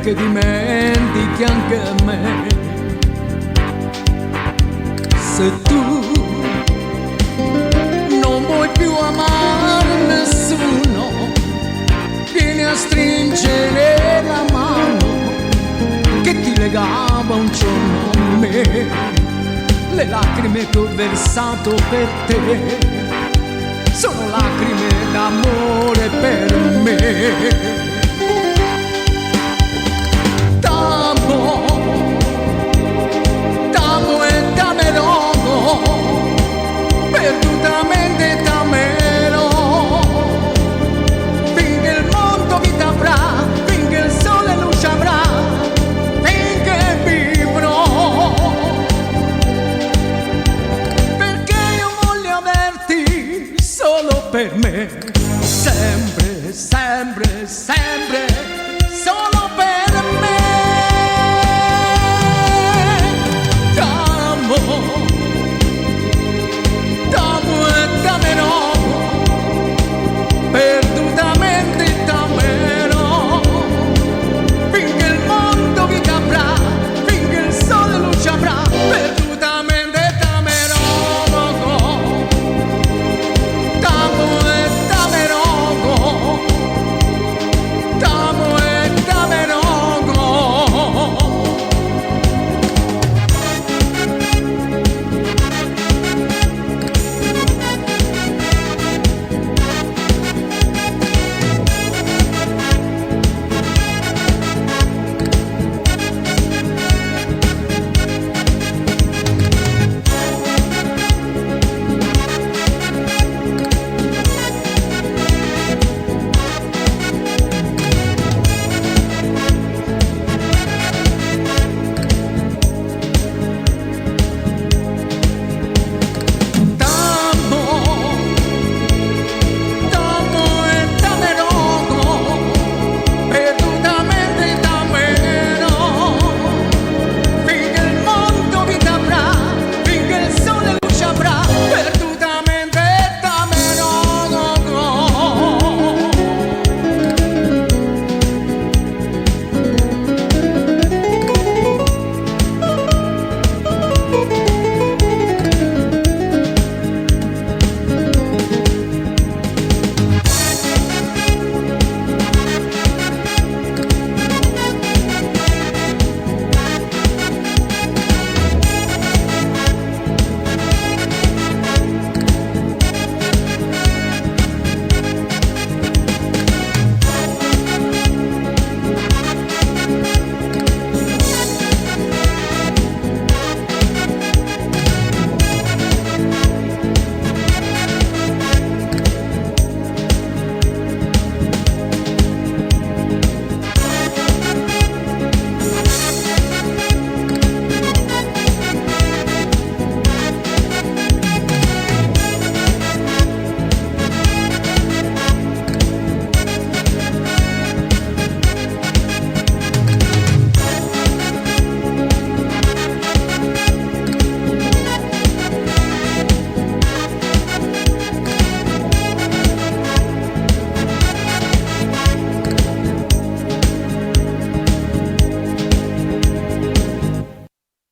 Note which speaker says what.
Speaker 1: Che dimentichi anche me. Se tu non vuoi più amare nessuno, vieni a stringere la mano che ti legava un giorno a me. Le lacrime che ho versato per te sono lacrime d'amore per me. T'amo, t'amo e t'amerò, perdutamente t'amerò. Finché il mondo vita avrà, finché il sole luce avrà, finché vivrò. Perché io voglio averti solo per me, sempre, sempre, sempre.